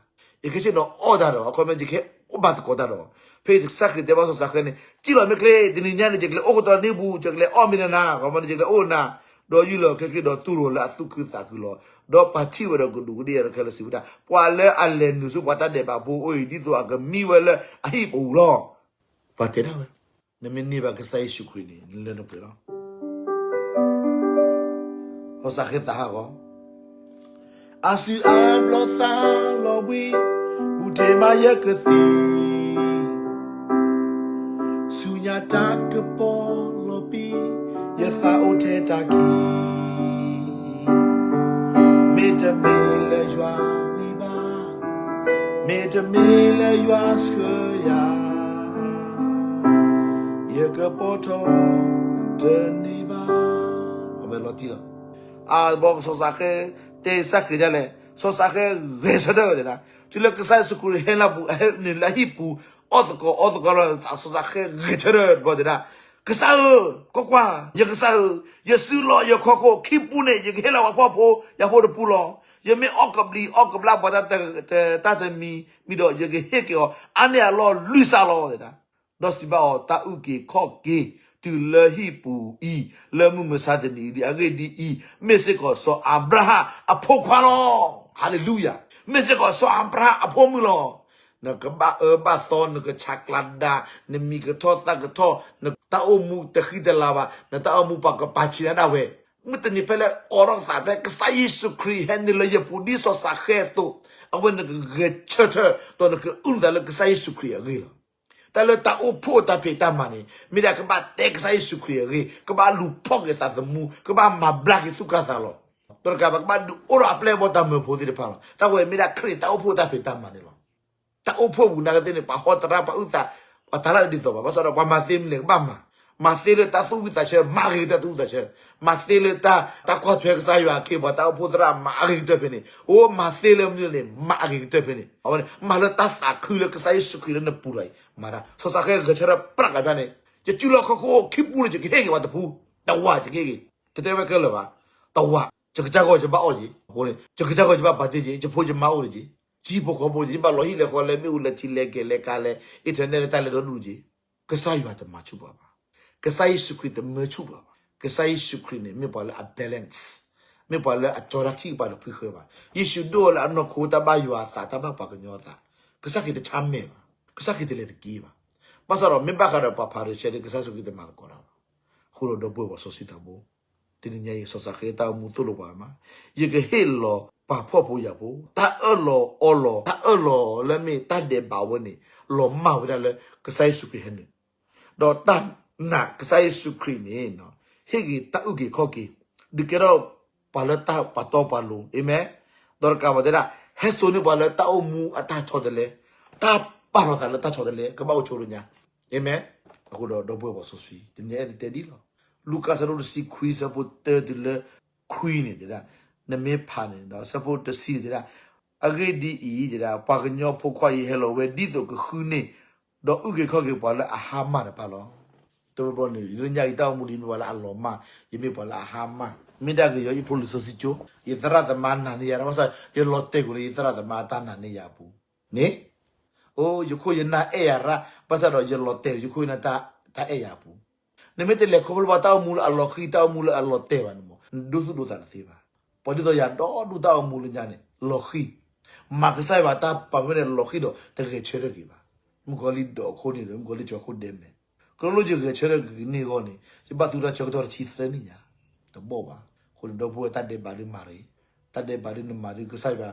ယကဟဲဆ့ၣ်နီၤအီၣ်တၢ်ဒီး အခီပညီ ယကဟဲအိၣ်ဘၣ်သကိးတၢ်ဒီး, ဖဲကစၢ်ခရံာ်တဲဘၣ်စီၤစးဃဲန့ၣ် စံၣ်လီၤမ့ၢ်ချ့, တနံၤညါန့ၣ် ယကလဲၤအိၣ်ကတီၢ်နဟံၣ်ပူၤ, ယကလဲၤအီၣ်မ့ၤနၤ, အခီပညီ ယကလဲၤအိၣ်နၤ, ဒီးယုၢ်လီၤခဲကနံၣ်ဒီးတူၢ်လိာ်လၢအသူၣ်ခုသးခုလီၤ. ဒီးပှၤထံၣ်ဝဲဒီးကဒူးကဒ့ၣ်အီၤတခဲလၢာ်စံးဝဲဒၣ်, ပှၤလၢအလဲၤနုာ်ဆူပှၤတၢ်ဒဲးဘးဖိအအိၣ်အံၤ ဒ်သိးအကမံဝဲလၢအဟံၣ်ပူၤလီၤ. ပှၤတဲဒၣ်ဝဲ, နမ့ၢ်န့ၢ်ဘၣ်ကစၢ်ယ့ၣ်ၡူးခရံာ်န့ၣ် နလၢနပှဲၤလီၤ. စီၤစးဃဲသးဟးဂီၤ, အစုအါဘျီသးလီၤဘှံး, ဘူးတ့ၢ်မးယကသံ, ဆူညါတၢ်ကပီၤလီၤပံ, ယသးအိၣ်ထဲတၢ်ခံ, မ့တမ့ၢ်လၢယွၤဂံၢ်ဘါ, မ့တမ့ၢ်လၢယွၤဆှၢယၤ, ယကပီၤထီၣ်တန့ၢ်ဘၣ်. အဝဲလီၤတံၢ်လီၤ. အဘီကစီၤစးဃဲတဲကစၢ်ခရံာ်ဒ်လဲၣ်, စီၤစးဃဲဂဲၤဆၢထၢၣ်ဝဲဒၣ်, တုၤလၢကစၢ်ယ့ၣ်ၡူးခရံာ်ဟဲလၢပူၤ ဟဲနုာ်လၢအဟံၣ်ပူၤ, အီၣ်သကိးအီသကိးလီၤ, စီၤစးဃဲဂဲၤဆၢထၢၣ်ဘီတဲဒၣ်, ကစၢ်ဧၢ, ကွၢ်ကွၢ်, ယကစၢ်ဧၢ, ယစုလီၤယခီၣ်ခိၣ်ခံပူန့ၣ် ယကဟ့ၣ်လီၤပှၤဖှီၣ်ဖိယာ်ဖိတပူလီၤ. ယမ့ၢ်အီၣ်ကဘျံးအီၣ်ကဘျၣ်ပှၤတၢ်တမံၤမံၤဒီး ယကဟ့ၣ်က့ၤအီၤ အါန့ၢ်အလီၢ်လွံၢ်စးလီၤတဲဒၣ်. ဒီးစံးဘၣ်အီၤ, တၢ်အုၣ်က့ၤခီၣ်က့ၤတုၤလၢဟံၣ်ပူၤအံၤ, လၢမုၢ်မဆါတနံၤအံၤဒ်အဂ့ၢ်ဒ်အံၤ, မ့ၢ်စ့ၢ်ကီးစီၤအၤဘြၤဟၣ်အဖိခွါလီၤ. ဟါလ့လူယၤ, မ့ၢ်စ့ၢ်ကီးစီၤအၤဘြၤဟၣ်အဖိမုၣ်လီၤ. နကဘၣ်အၢဘၣ်သီ, နကဆးကျးဒၣ်, နမံၤကထီၣ်သးကထီၣ်, နတၢ်အိၣ်မူတဃံတလၤဘၣ်, နတၢ်အိၣ်မူပှၤကပာ်ဆံးနၤဒၣ်ဝဲ, မုၢ်တနံၤဖဲလၢအိးထီၣ်သးဖဲ ကစၢ်ယ့ၣ်ၡူးခရံာ်ဟဲနုာ်လၢယပူၤဒ်စီၤစးဃဲအသိး, အဝဲနကဂဲၤဆၢထၢၣ် ဒီးနကအုၣ်သးလၢကစၢ်ယ့ၣ်ၡူးခရံာ်အဂ့ၢ်လီၤ. တၢ်လၢတၢ်အိၣ်ဖှိၣ်တၢ်ဖံးတၢ်မၤန့ၣ် မ့ၢ်ဒၣ်ကဘၣ်တဲကစၢ်ယ့ၣ်ၡူးခရံာ်အဂ့ၢ်, ကဘၣ်လူၤဖီၣ်က့ၤသးသမူ, ကဘၣ်မၤဘျါက့ၤသူၣ်ကါသးလီၤ. ဒီးတကးဘၣ် ကဘၣ်ဒုးအိၣ်ထီၣ်အပျဲၢ်အဘီၣ်တၢ်မၢဖိသ့ၣ်တဖၣ်လီၤ. တၢ်ဝဲမ့ၢ်ဒၣ်ခရံာ်တၢ်အိၣ်ဖှိၣ်တၢ်ဖံးတၢ်မၤန့ၣ်လီၤ. တၢ်အိၣ်ဖှိၣ်ပူၤနာ်က့သ့ၣ်န့ၣ် ပှၤဟီတရါ ပှၤအုၣ်သး, ပှၤတၢ်လၢအဒ်သိးဘၣ်, ဘၣ်ဆၣ်ဒီးပှၤမၤသ့မနုၤလဲၣ် ကဘၣ်မၤ, မၤသ့လၢတၢ်သူၣ်ဝံၣ်သးဆၢ မၤအဂ့ၤကတၢၢ်တၢ်သူၣ်ဝံၣ်သးဆၢ, မၤသ့လၢတၢ်, တၢ်ကွၢ်ထွဲကစၢ်ယွၤအခ့အပှၤ တၢ်အိၣ်ဖှိၣ်သရၣ်မၤအဂ့ၤကတၢၢ်ဖဲန့ၣ်, အိၣ်မၤသ့လၢမနုၤလဲၣ် မၤအဂ့ၤကတၢၢ်ဖဲန့ၣ်, အဝဲန့ၣ် မၤလၢတၢ်သးခုလၢကစၢ်ယ့ၣ်ၡူးခရံာ်လၢနပူၤလီၤအံၤ, မၤတၢ်, စီၤစးဃဲဂဲၤဆၢထၢၣ်ပြးကဖၣ်န့ၣ်, ယစုလီၤခီၣ်ခိၣ်ခံပူန့ၣ် ယကဟ့ၣ်က့ၤပှၤတပူ, တဝးယကဟ့ၣ်က့ၤ, တတဲဝဲခဲလၢာ်ဘၣ်, တဝး, ယကစၢ်ဂီၢ်ယဘၣ်အီၣ်က့ၤ, အဃိန့ၣ် ယကစၢ်ဂီၢ်ယဘၣ်ပာ်တ့ၢ်က့ၤ, ယဖိယမါအိၣ်တ့ၢ်က့ၤ, ယဟံၣ်ဖိဃီဖိ ယဘၣ်လီၤဟံၣ်လဲၤဃီလဲၤမ့ၣ်အူလဲၤထံလဲၤကဲၤလဲၤကါလဲၤ internet လဲၤတၢ်လဲၤဒီဒူၣ်တက့ၢ်. ကစၢ်ယွၤတမၤဆူၣ်ပှၤဘၣ်. ကစၢ်ယ့ၣ်ၡူးခရံာ်တမၢဆူၣ်ပှၤဘၣ်. ကစၢ်ယ့ၣ်ၡူးခရံာ်န့ၣ် မ့ၢ်ပှၤလၢအ balance, မ့ၢ်ပှၤလၢအကၠီတၢ်ခံကပၤဒီးဖုဃၢၤဘၣ်. ယ့ၣ်ၡူးဒိၣ်လၢအနီၢ်ခိတၢ်ဘၣ်ယွၤအသး တၢ်ဘၣ်ပှၤကညီအသး. ကစၢ်ခရံာ်တဆါမဲာ်ဘၣ်. ကစၢ်ခရံာ်တလဲၤတက့ၢ်ဘၣ်. ဘၣ်ဆၣ်ဒီးမ့ၢ်ဘၣ်ဃးဒီးပှၤဖၤရံၤၡဲဒီး ကစၢ်ယ့ၣ်ၡူးခရံာ်တမၤသကိးတၢ်ဘၣ်. အဃိဒီးဒီပုၢ်ဝဲၢ်ပှၤစီဆှံသးဘိ တနံၤညါအံၤ စီၤစးဃဲတၢ်အိၣ်မူသိၣ်လိပှၤမး, ယကဟ့ၣ်လီၤပှၤဖှီၣ်ဖိယာ်ဖိ, တၢ်အၢၣ်လီၤအီလီၤ, တၢ်အၢၣ်လီၤလၢမ့ၢ်တၢ်ဒဲးဘးဝဲန့ၣ်, လီၤမၢ်ဝဲဒၣ်လၢကစၢ်ယ့ၣ်ၡူးခရံာ်ဟဲနုာ် ဒီးတၢ်နာ်ကစၢ်ယ့ၣ်ၡူးခရံာ်န့ၣ် ဟ့ၣ်က့ၤတၢ်အုၣ်က့ၤခီၣ်က့ၤ ဒုးကဲထီၣ်ပှၤတီပှၤလိၤ, အၤမ့ၣ်. ဒီးတကးဘၣ်တဲဒၣ် ဟဲစိာ်န့ၢ်ပှၤလၢတၢ်အိၣ်မူအတၢ်ဆီတလဲ, တၢ်ပာ်လီၤသးလၢတၢ်ဆီတလဲ ကဘၣ်အိၣ်ဆိးလၢညါ, အၤမ့ၣ်. အဃိဒီး ဒီပုၢ်ဝဲၢ်ပှၤစီဆှံ တနံၤအံၤတဲဒ်လီၤ. လူၤကၣ်အဆၢဒိၣ်တဆံခွံ အဆၢဖိတၢတုၤလၢခွံန့ၣ်တဲဒၣ်, နမ့ၢ်ဖးန့ၣ်ဒီး အဆၢဖိတဆံန့ၣ်တဲဒၣ်, အဂ့ၢ်ဒ်အံၤ, ပှၤကညီဖိခွါအံၤဟဲလီၤဝဲဒ်သိးကဃုန့ၢ် ဒီးအုၣ်က့ၤခီၣ်က့ၤပှၤလၢအဟါမၢ်တဖၣ်လီၤ. တဘျီဘျီန့ၣ် လၢညါအံၤတၢ်အိၣ်မူဒ်အံၤ မ့ၢ်ပှၤလၢအလီၤမၢ်, ယမ့ၢ်ပှၤလၢအဟါမၢ်, မ့ၢ်ဒၣ်ကယီၤအံၤဖိလံၤစီဆှံကၠိ, ယသရၣ်သမါနာ်န့ၢ်ယၤရၣ် ဘၣ်ဆၣ် ယလီၤတဲာ်ကွံာ်လၢယသရၣ်သမါအတၢ်နာ်န့ၢ်ယၤအပူၤ, မ့ၢ်. အိ ယခိၣ်ယနၢ်အဲၣ်ယၤရၣ် ဘၣ်ဆၣ်ဒီးယလီၤတဲာ်ယခိၣ်ယနၢ်တၢ်အဲၣ်ယၤအပူၤ, နမ့ၢ်တလဲၤခီဖျိဘၣ်တၢ်အိၣ်မူလၢအလီၤဃံၢ် တၢ်အိၣ်မူလၢအလီၤတဲာ်ဘၣ်န့ၣ်မး နဒိသူၣ်ဒိသးတသ့ဘၣ်. ပှၤဒ်သိးယၤဒီဒူၣ်တၢ်အိၣ်မူလၢညါန့ၣ် လီၤဃံၢ်, မၤကစၢ်ယွၤတၢ်ပာ်မ့ၢ်န့ၣ် လီၤဃံၢ်ဒီးတဂဲၤဆၢထၢၣ်က့ၤဘၣ်. မုၣ်ကီၤလံၢ်ဒိးအခိၣ်န့ၣ်ဒီး မုၣ်ကီၤလံၢ်ကၠီၤခိၣ်ဒဲမဲာ်, ကရၢလိၣ်ယဂဲၤဆၢထၢၣ်က့ၤန့ၢ်အဂီၢ်န့ၣ် ယဘၣ်သူတၢ်ဆၢကတီၢ်တဆံသၢနံၣ်ညါ, တဘီၣ်ဘၣ်. အဃိန့ၣ် ဒီပုၢ်ဝဲၢ်တၢ်ဒဲးဘးဒုးမၤရံ, တၢ်ဒဲးဘးဒုးနမၤဒုး ကစၢ်ယွၤ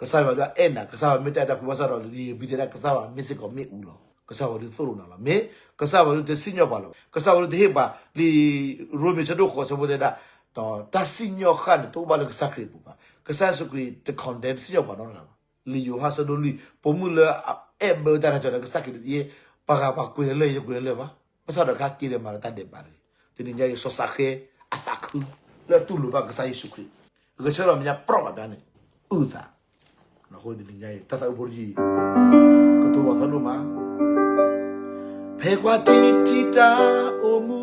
ကစၢ်ယွၤဒုးအအဲၣ်နၤ ကစၢ်ယွၤမ့ၢ်တၢ်အဲၣ်တၢ်ကွံ ဘၣ်ဆၣ်ဒီး ယဘံတဲဒၣ်ကစၢ်ယွၤမ့ၢ်စ့ၢ်ကီးမ့ၣ်အူလီၤ. ကစၢ်ယွၤဒုးသိၣ်လိနၤလီၤ. မ့ၢ်ကစၢ်ယွၤဒုးတစံၣ်ညီၣ်ပှၤလီၤ. ကစၢ်ယွၤဒုးတဟ့ၣ်ပှၤလံ, ရိမ့ၤဆၢဒိၣ်ဃိးဆၢဖိတဲဒၣ်, တၢ်စံၣ်ညီၣ်ဃၣ်န့ၣ် တအိၣ်ဘၣ်လၢကစၢ်ခရံာ်အပူၤဘၣ်. ကစၢ်ယ့ၣ်ၡူးခရံာ်တ condemn တစံၣ်ညီၣ်ပှၤနီတဂၤဘၣ်. လံာ်ယိၤဟၣ်ဆၢဒိၣ်လွံၢ် ပိာ်မုၣ်လၢအအဲၣ်ဘၢတၢ်တၢ်ကီတၢ် ကစၢ်ခရံာ်တသ့, ပှၤဂၤပှၤကွဲးလၢယကွဲးလၢဘၣ်. ဘၣ်ဆၣ်ဒီးကဟဲက့ၤဒီးမၤလၢတၢ်ဒဲးဘးတဂ့ၤ. တနံၤညါအံၤစီၤစးဃဲအသးခု လၢအတူၢ်လိာ်ဘၣ်ကစၢ်ယ့ၣ်ၡူးခရံာ်, ဂဲၤဆၢထၢၣ်လီၤမဲာ်ညါပြီၣ်လီၤဘၣ်န့ၣ်, အုၣ်သး, အဃိတနံၤညါအံၤ တၢ်သးအုးဖိတယုၢ် ကတိၤဝဲသီဒိၣ်မး ဖဲကွၢ်ထံထံတၢ်အိၣ်မူ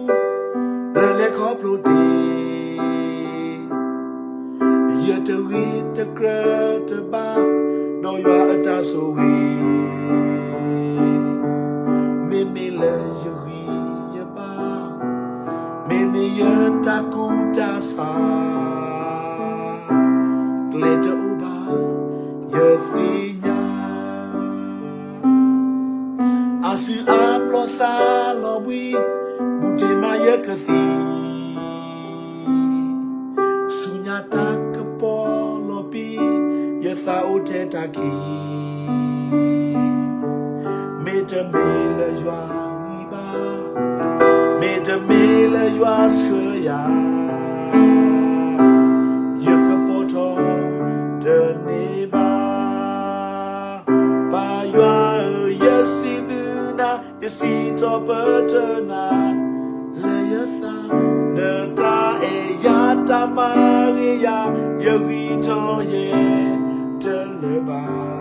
လၢလဲၤခီဖျိတ့ၢ်, ယတဂ့ၤတကြၢးတဘၣ် ဒီးယွၤအတၢ်ဆိၣ်ဂ့ၤ, မ့မ့ၢ်လၢယဂံၢ်ယဘါ, မ့မ့ၢ်ယတၢ်ကူၣ်တၢ်ဆး ကျဲတအိၣ်ဘၣ် ယသ့ၣ်ညါ, အစုအါဘျီသးလီၤဘှံး, ဘူးတ့ၢ်မးယကသံ, ဆူညါတၢ်ကပီၤလီၤပံ, ယသးအိၣ်ထဲတၢ်ခံ, မ့တမ့ၢ်လၢယွၤဂံၢ်ဘါ, မ့တမ့ၢ်လၢယွၤဆှၢယၤ ယကပီၤထီၣ်တန့ၢ်ဘၣ်. ပၢ်ယွၤဧၢ, ယစံးဘျုးနၤ, ယစံးထီၣ်ပတြၢၤနၤ, လၢယသး နတၢ်အဲၣ်ယၤတၢ်မၤဂ့ၤယၤ, ယဂံၢ်ထီၣ်ယဲတလၢာ်ဘၣ်.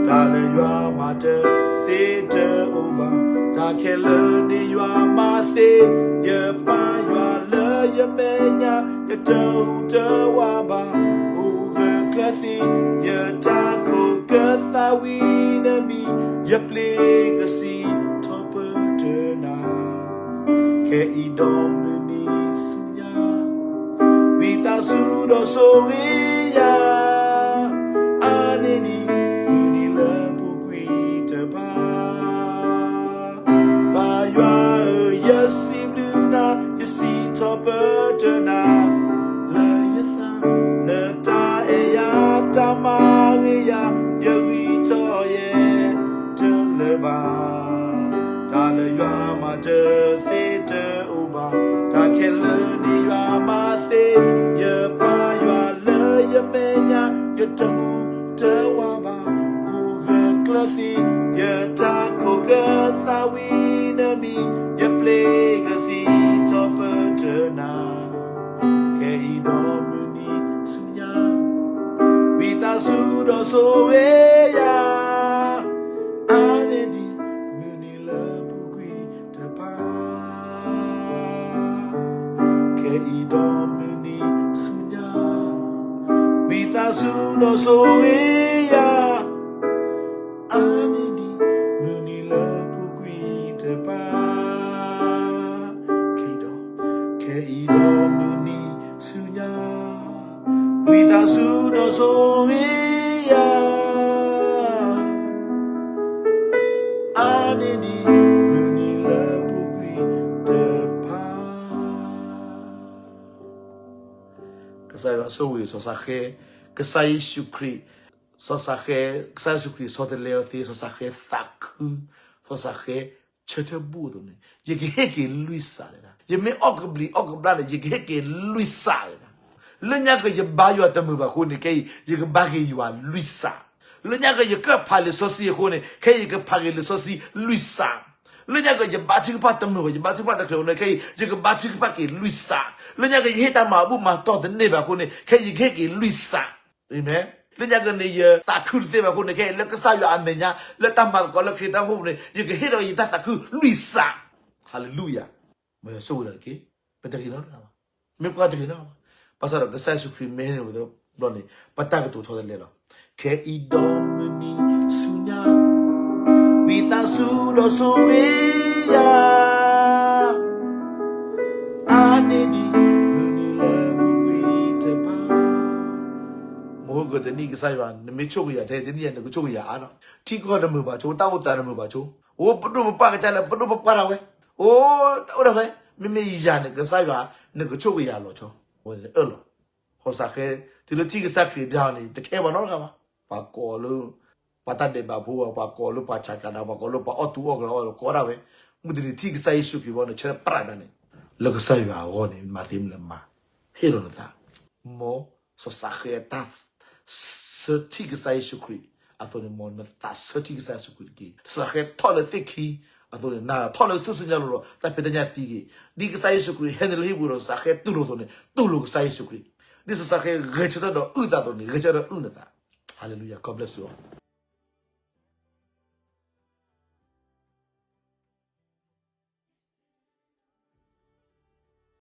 တၢ်လၢယွၤမၤတသ့တအိၣ်ဘၣ်, တၢ်ခဲလၢာ်န့ၣ်ယွၤမၤသ့, ယပၢ်ယွၤလၢယမဲာ်ညါ, ယတဟူးတဝးဘၣ်, အိၣ်ဂၢၢ်ကျၢၤသ့, ယတၢ်ခိၣ်ကၢသးဝံနမံၤ, ယပျ့ၤကစံးထီၣ်ပတြၢၤနၤ, ခဲအံၤဒီးမုၢ်နံၤဆူညါ ဝံသးစူၤဒီးဆိၣ်ဂ့ၤယၤ, အါန့ၢ်ဒံး မုၢ်နံၤလၢပူၤကွံာ်တဖၣ်. ပၢ်ယွၤဧၢ, ယစံးဘျုးနၤ, ယစံးထီၣ်ပတြၢၤနၤ, လၢယသး နတၢ်အဲၣ်ယၤတၢ်မၤဂ့ၤယၤ, ယဂံၢ်ထီၣ်ယဲတလၢာ်ဘၣ်. တၢ်လၢယွၤမၤတသ့တအိၣ်ဘၣ်, တၢ်ခဲလၢာ်န့ၣ်ယွၤမၤသ့, ယပၢ်ယွၤလၢယမဲာ်ညါ, ယတဟူးတဝးဘၣ်, အိၣ်ဂၢၢ်ကျၢၤသ့, ယတၢ်ခိၣ်ကၢသးဝံနမံၤ, ယပျ့ၤကစံးထီၣ်ပတြၢၤနၤ ခဲအံၤဒီးမုၢ်နံၤဆူညါ, ဝံသးစူၤဒီးဆိၣ်ဂ့ၤယၤ, အါန့ၢ်ဒံး မုၢ်နံၤလၢပူၤကွံာ်တဖၣ်. ခဲအံၤဒီးမုၢ်နံၤဆူညါ, ဝံသးစူၤဒီးဆိၣ်ဂ့ၤယၤ, အါန့ၢ်ဒံး မုၢ်နံၤလၢပူၤကွံာ်တဖၣ်. ခဲအံၤဒီး, ခဲအံၤဒီးမုၢ်နံၤဆူညါ, ဝံသးစူၤဒီးဆိၣ်ဂ့ၤယၤ, အါန့ၢ်ဒံး မုၢ်နံၤလၢပူၤကွံာ်တဖၣ်. ကစၢ်ယွၤဆိၣ်ဂ့ၤစီၤစးဃဲ, ကစၢ်ယ့ၣ်ၡူးခရံာ်, စီၤစးဃဲ, ကစၢ်ယ့ၣ်ၡူးခရံာ်ဆီတလဲအီၤသ့, စီၤစးဃဲသးခု စီၤစးဃဲဆၢထၢၣ်ဘူၣ်အသိးန့ၣ် ယကဟ့ၣ်က့ၤလွံၢ်စးဒၣ်. ယမ့ၢ်အီၣ်ကဘျံးအီၣ်ကဘျၣ်န့ၣ် ယကဟ့ၣ်က့ၤလွံၢ်စးဒၣ်. လၢညါကယဘါယွၤတမုာ်ဘၣ်အဃိန့ၣ် ခဲအံၤ ယကဘါက့ၤယွၤလွံၢ်စး. လၢညါကယကၢၣ်ဖးလံာ်စီဆှံအဃိန့ၣ် ခဲအံၤ ယကဖးက့ၤလံာ်စီဆှံလွံၢ်စး. လၢညါကယဘါထုကဖၣ်တမုာ်ဘၣ် ယဘါထုကဖၣ်တချုးအဃိန့ၣ် ခဲအံၤ ယကဘါထုကဖၣ်က့ၤလွံၢ်စး. လၢညါကယဟ့ၣ်တၢ်မၤဘူၣ်မၤတီၢ်တန့ၢ်ဘၣ်အဃိန့ၣ် ခဲအံၤ ယကဟ့ၣ်က့ၤလွံၢ်စး. အၤမ့ၣ်. လၢညါကန့ၣ် ယသးခုတသ့ဘၣ်အဃိန့ၣ် ခဲအံၤ လၢကစၢ်ယွၤအမဲာ်ညါ လၢတၢ်မၤသကိးလၢခရံာ်တၢ်အိၣ်ဖှိၣ်ပူၤန့ၣ် ယကဟ့ၣ်ထီၣ်က့ၤယတၢ်သးခုလွံၢ်စး. ဟါလ့လူယၤ. မ်ယွၤဆိၣ်ဂ့ၤဒီးတက့ၢ်. ပတဂ့ၤနီတဂၤဘၣ်. မ့ၢ်ပှၤတဂ့ၤနီတဂၤဘၣ်. ဘၣ်ဆၣ်ဒီးကစၢ်ယ့ၣ်ၡူးခရံာ်မ့ၢ်ဟ့ၣ်န့ၢ်ဝဲ ဘျီန့ၣ် ပတၢ်ကတိၤဆီတလဲလီၤ. ခဲအံၤဒီးမုၢ်နံၤဆူညါ ဝံသးစူၤဒီးဆိၣ်ဂ့ၤယၤ အါန့ၢ်ဒံးမုၢ်နံၤလၢပူၤကွံာ်တဖၣ်. မဟိကတနံၣ်ကစၢ်ယွၤ နမ့ၢ်ဆိၣ်ဂ့ၤယၤထဲတနံၣ်ယၤ နကဆိၣ်ဂ့ၤယၤအါနီၤ. ထံကီၢ်တမုာ်ဘၣ်ဆိ, တၢ်အိၣ်သးတမုာ်ဘၣ်ဆိ, အိၣ်ပဒိၣ်ပပှၢ်ကစၢ်လၢပဒိၣ်ပပှၢ်ဒၣ်ဝဲ, အိၣ်တၢ်အိၣ်ဒၣ်ဝဲ, မ့မ့ၢ်ယၤန့ၣ် ကစၢ်ယွၤ နကဆိၣ်ဂ့ၤယၤလီၤဆီ, အဝဲန့ၣ်အၢၣ်လီၤ. ဃိစးဃဲ တုၤလၢထံၣ်ကစၢ်ခရံာ်ဘျါအီၤန့ၣ် တခဲဘၣ်နီတဂၤဘၣ်. ပှၤကိးလၢ ပှၤတၢ်ဒဲးဘးဖိ, ပှၤကိးလၢပှၤဆးကဒါ, ပှၤကိးလၢပှၤအီၣ်တူအီၣ်ကရၢအီၣ်လီၤ ကိးဒၣ်ဝဲ, မုၢ်တနံၤထံၣ်ကစၢ်ယ့ၣ်ၡူးခရံာ်ဘျီန့ၣ် ဆၢပြးဒၣ်န့ၣ် လၢကစၢ်ယွၤအဂီၢ်န့ၣ် မၤသ့မနုၤလဲၣ်မၤ, ဟ့ၣ်လီၤနသး, မ်စီၤစးဃဲအတၢ် ဆၢထံၣ်ကစၢ်ယ့ၣ်ၡူးခရံာ်အသိးန့ၣ် မ်နသးဆၢထံၣ်ကစၢ်ယ့ၣ်ၡူးခရံာ်တက့ၢ်. စီၤစးဃဲထီၣ်လၢသ့ၣ်ခံအသိးန့ၣ် နၤထီၣ်လၢသူၣ်စုညါလိၤဒီး တၢ်ဖံးတၢ်ညၣ်သံက့ၤ, ဒ်ကစၢ်ယ့ၣ်ၡူးခရံာ်ဟဲနုာ်လၢဟံၣ်ပူၤဒီး စီၤစးဃဲတူၢ်လိာ်အသိးန့ၣ် တူၢ်လိာ်ကစၢ်ယ့ၣ်ၡူးခရံာ်, ဒ်စီၤစးဃဲဂဲၤဆၢထၢၣ်ဒီးအုၣ်သးအသိးန့ၣ် ဂဲၤဆၢထၢၣ်ဒီးအုၣ်နသး. Hallelujah, God bless you all.